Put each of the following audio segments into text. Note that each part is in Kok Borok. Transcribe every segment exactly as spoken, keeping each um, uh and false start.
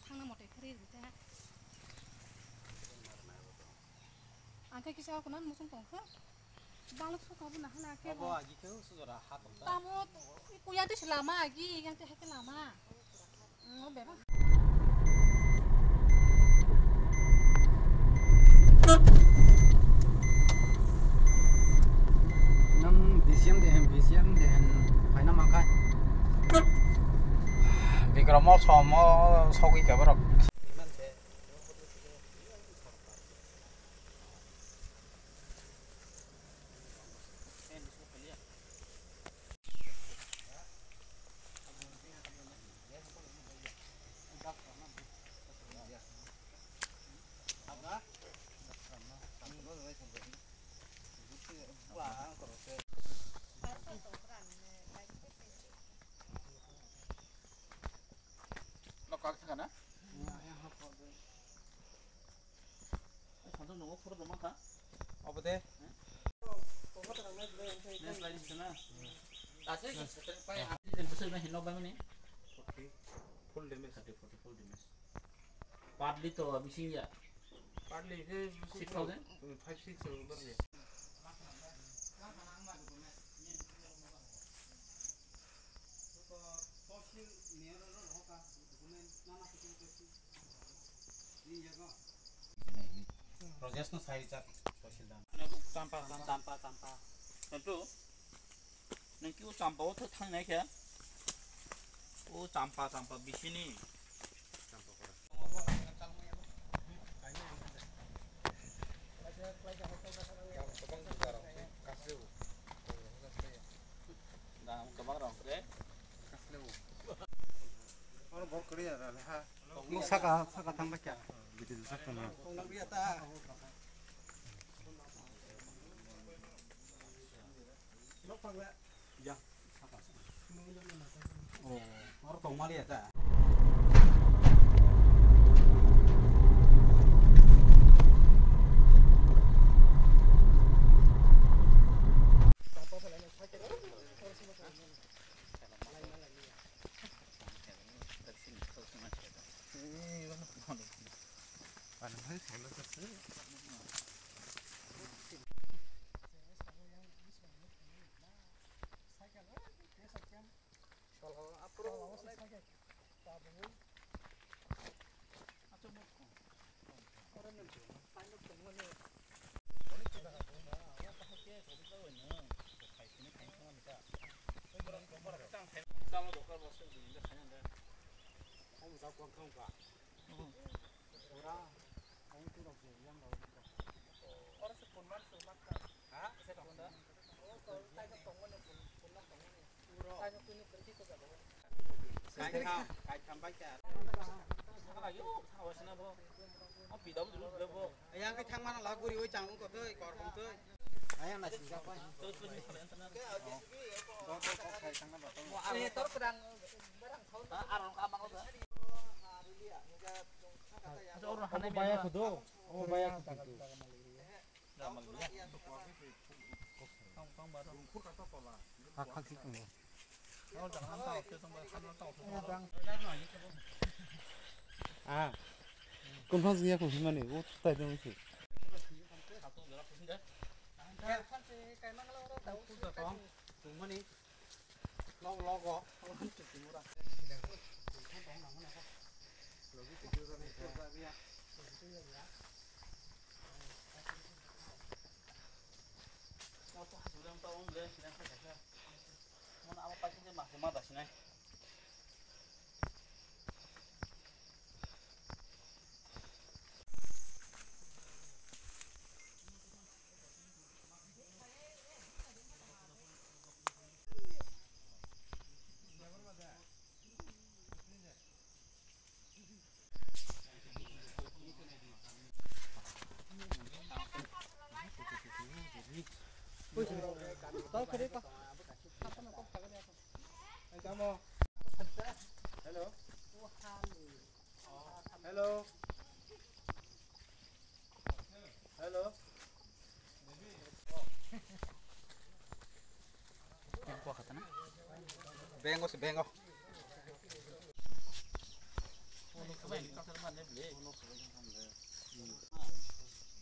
Thangna mote phari rite ha. Angke kisa ako nan musung tongkha. Balok soka bo nahana ke. Abo agi ke sujora ha tongkha. Tamo kuya de lama agi yang te hake lama. Nang B C M de hen, B C M de hen, phaina mangkai. Bikromo somo sogwi ka borok. Nok kak thaka na? Sanjung nungo phuru rwma kha. Obo de. Next line se na. Ase pai. Ase pai. Ase pai. Full damage. Thirty, forty, full damage. Partly to bising ya. Partly ke six thousand? Five, six thousand. Rajesh no sai jak, Tampa, tampa, tampa. Tentu, nengki o tampa o thang nai khe. O tampa, tampa bisini. Dam kwbang rok re. Oro bor kwrwi ya, ha. Nuk saka, saka thang bakya. Bidil sak tongma. Oh, oro tongma liya ta. Kaitham, kaitham bai ta. Yang ke thang mana laguri oi chang ko toi kor hong toi. Ayang na sing japai. Tor pedang. Abo baya kudu. Abo baya kudu. Ah, kun phang jingya kun himani, o tai dong si. Tungmani. Nok logo. Hello. Hello. Hello. Bengo se bengo.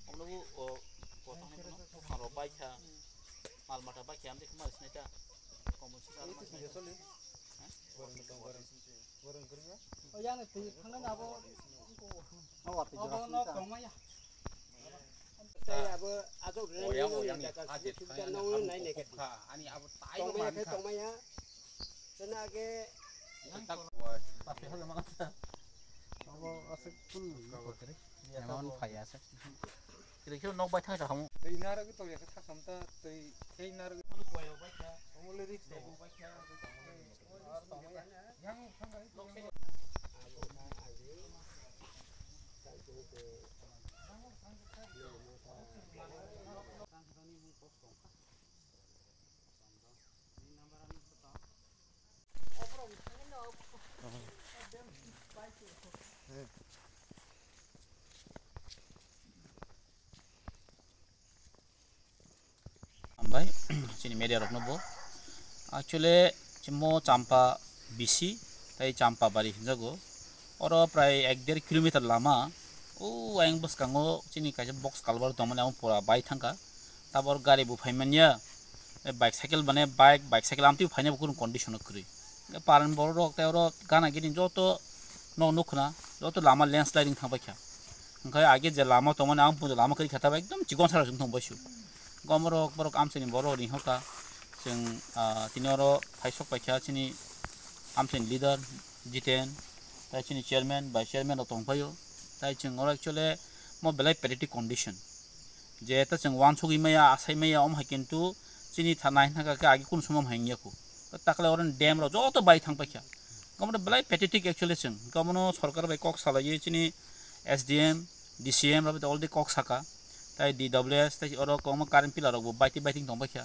Omo bo, o, kotong ni bono, buphang rok bai kha, mal mata bai kha, amtwi khma sinai ta. Common sense aro ma sinai ta. O yang ni twi thangna abo. Abo no tongmaya. Tei abo ajo rem yang, yang ni jaga a sibuk det sibuk kha, nang yang nai ni nai kati. Ani abo tai tongmaya khe tongmaya. Tena age. Abo aswk kun. Emon phai aswk. Kiri kiri nok bai thang thang. Tei narwgwi tong ya khe thakam ta tei tei narwgwi. Omo le risk tong. Hambai, chini media rokno bo. Actually, chimo Champa bisi, tei Champa bari hinjago. Oro prai ek der kilometer lama, o ayang bwskango chini kaisa box culvert tongmani, amo pura bai thangkha. Tabor gari bo phaimanya, e bike cycle mane bike, bike cycle amtwi phaina bo kunu condition o kwrwi. E paran borok rok tei oro gana gini joto no nukhna, joto lama landsliding thangbai kha. Hwnkhe age je lama tongmani ang pujo lama kwrwi kha, tabo ekdom chikon sara chwng thang baisu. Gomorok borok amchaini borok ring hoka. Chwng, ah, tini oro phaisok paikha chini amchaini leader Jiten, tai chini chairman, vice chairman rok tongphaio. Tai chwng oro actually mo belai pathetic condition. Je ta chwng uansugwi maya, asai maya, omo hai kintu chini tha nai thangkha khe agi kun sumom hai wngya khu. Takle oro dam rok joto bai thang paikha. Gomorok belai pathetic actually chwng. Gomorok sorkar bai kok salaiwi chini S D M, D C M rok already kok saka. Tai D W S, tai oro kwbangma current pillar rok bo baiti baiti tong paikha.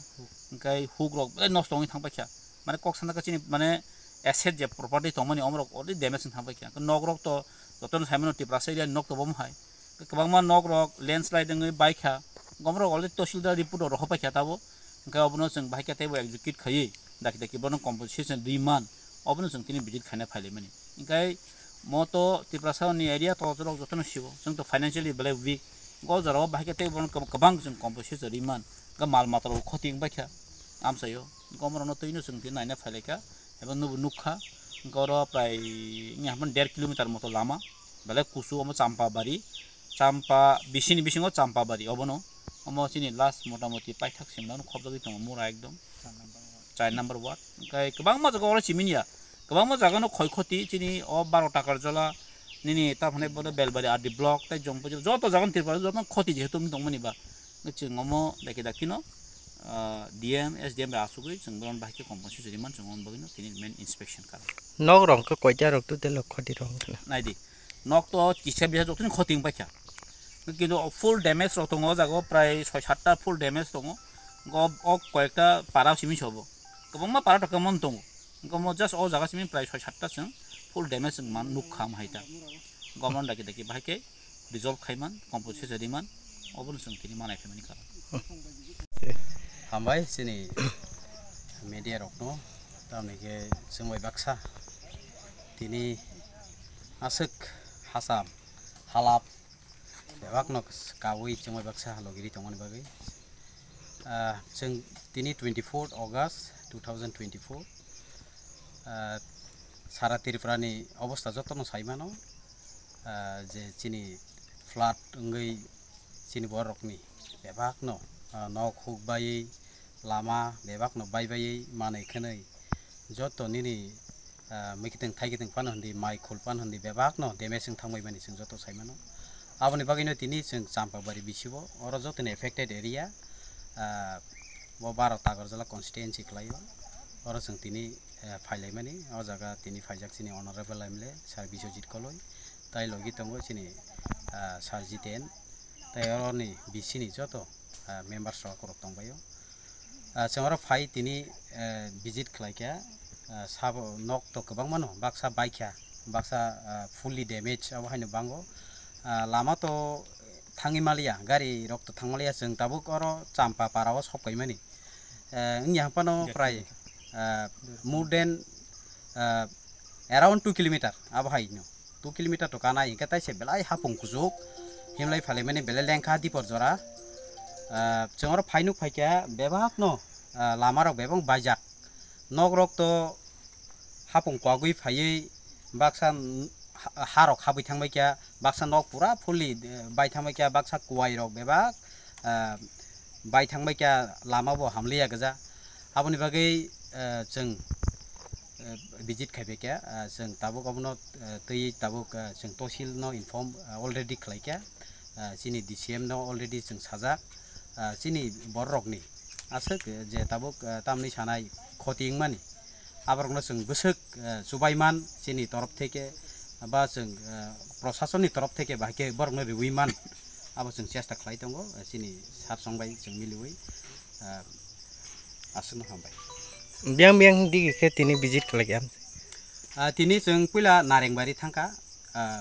Hwnkhe huk rok belai nosto wngwi thang paikha. Mane kok sana khe chini mane asset je property tongmani omorok already damage wng thang paikha. Nok rok to jotono saimano Tiprasa area nok to bomo hai. Kwbangma nok rok landslide wngwi baikha. Gomorok already tahsildar report rok rohor paikha tabo. Hwnkhe obono chwng bahai khe teibo execute khaiwi daki daki bono compensation rwi man. Obono chwng tini visit khaina phailaimani. Hwnkhe mo to Tiprasa ni area to rok jotono sibo. Chwng to financially belai weak. Go jora o bahai khe tei bono kwb-, kwbang chwng compensation rwi man. Hwnkhe mal mata rok khoti wng baikha. Amchaio. Gomorok no twino chwng tini naina phailaikha. Ebo nubo nukha. Hwnkhe oro prai wngya hwnba der kilometer moto lama. Belai kusu omo Champa bari. Champa bisini bisingo Champa bari obono. Omo chini last motamoti paithak simlano khobjagwi tongo mura ekdom. Char number ward. Hwnkhe kwbangma jaga oro chimini ya. Kwbangma jaga no khoi khoti chini o baro takar jola nini ta phane bodo Belbari R D block tai Jompuijala joto jaga no Tripura joto khoti jehetu wng tongmani ba. Chwng omo daki daki no, ah, D M, S D M bai asugwi chwng bono bahai khe compensation rwi man chwng omo bagwi no tini main inspection kar. Nok rok khe koita rok total khoti rok wng khna? Naidi. Nok to kisa bisa joto ni khoti wng paikha. Kintu full damage rok tongo o jaga o prai soi satta full damage tongo. Go o koyekta para simi sobo. Kwbangma para to kwbangma tongo. Go mo just o jaga simi prai soi satta chwng full damage wng man nukha am hai ta. Gomorok daki daki bahai khe resolve khai man, compensation rwi man, obono chwng tini manai phaimani karon. Hambai chini media rokno, tamni khe chwng bai baksa tini aswk hacham halap bebakno kaui chwng bai baksa logiri tongmani bagwi. Ah, chwng tini twenty fourth August two thousand twenty four, ah, sara Tripura ni obostha jotono sai mano, ah, je chini flood wngwi chini borokni bebakno, ah, nok huk baiwi lama bebakno bai baiwi manwi khwnwi joto nini, ah, mwkhitwng thaikitwng phano hwndi mai khul phano hwndi bebakno damage wng thangbai mani chwng joto sai mano. Aboni bagwino tini chwng Champabari bisibo oro jotoni affected area, ah, bo baro Takarjala constituency khlaio. Oro chwng tini, eh, phailaimani o jaga tini phaijak chini honorable M L A sir Biswajit Koloi tai logi tongo chini, ah, sir Jiten tai oroni bisini joto, ah, members rok rok tongbaio. Ah, chwng oro phai tini, eh, visit khlaikha, ah, sabo nok to kwbangmano, baksa baikha, baksa, ah, fully damage abo haino bango. Ah, lama to thangwi maliya, gari rok to thang maliya, chwng tabuk oro Champa para o sok paimani. Eh, wngya phano prai, ah, more than, ah, around two kilometer abo haino. two kilometer to kanai, hingke taise belai hapung kuchuk, himlai phalimani belai lengkha dipor jora. Ah, chwng oro phainuk phaikha bebakno, ah, lamarok bebak baijak. Nokrok to hapung kwagwi phaiwi baksa n-, ha-, harok habwi thangbaikha, baksa nok pura fully, eh, bai thangbaikha, baksa kuwairok bebak, ah, bai thangbaikha, lama bo hamliya gwja. Aboni bagwi, eh, chwng, eh, visit khaibaikha, ah, chwng tabuk obono, eh, twi tabuk, ah, chwng tosil no inform, ah, already khlaikha, ah, chini D C M no already chwng sajak, ah, chini bororokni aswk je tabuk, ah, tamni sanai khoti wngmani, aborokno chwng bwswk, ah, chubaiman chini torof theke ba chwng, ah, prosasonni torof theke bahai khe borokno riwi man, abo chwng chesta khlai tongo, ah, chini sir song bai chwng miliwi, ah, aswkno hambai. Biyang biyang digi khe tini visit khlaikha? Ah, tini chwng puila Narengbari thangkha, ah,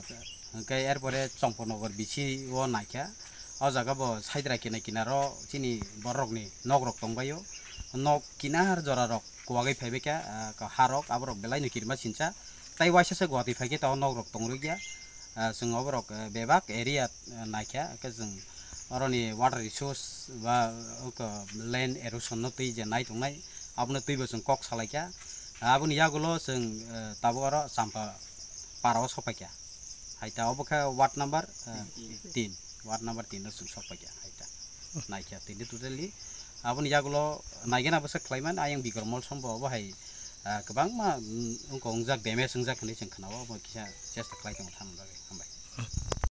hwnkhe erpore Chompornogor bisingo naikha. O jaga bo saidra kina kinaro chini bororokni nokrok tongbaio. Nok kinar jorarok kuwagwi phaibaikha, ah, ka harok aborok belaino kirima sincha. Tai waisa se Guwahati phaikhe tao nokrok tongrwkya. Ah, chwng oborok, eh, bebak area, eh, naikha, hwnkhe chwng oroni water resource ba, oko, land erosion no twi je nai tongnai, abono twibo chwng kok salaikha. Aboni yagulo chwng, eh, tabuk oro Champa para o sokpaikha. Haita obo khe ward number, eh, tin, ward number tin o chwng sokpaikha haita. Naikha tini totally. Aboni yagulo naigena bwsa khlaiman ayang Bikram Mol sombo obo hai, ah, kwbangma, mm, wngkha wngjak, damage wngjak hinwi chwng khwnao, obo kisa chesta khlai tongo thangna bagwi.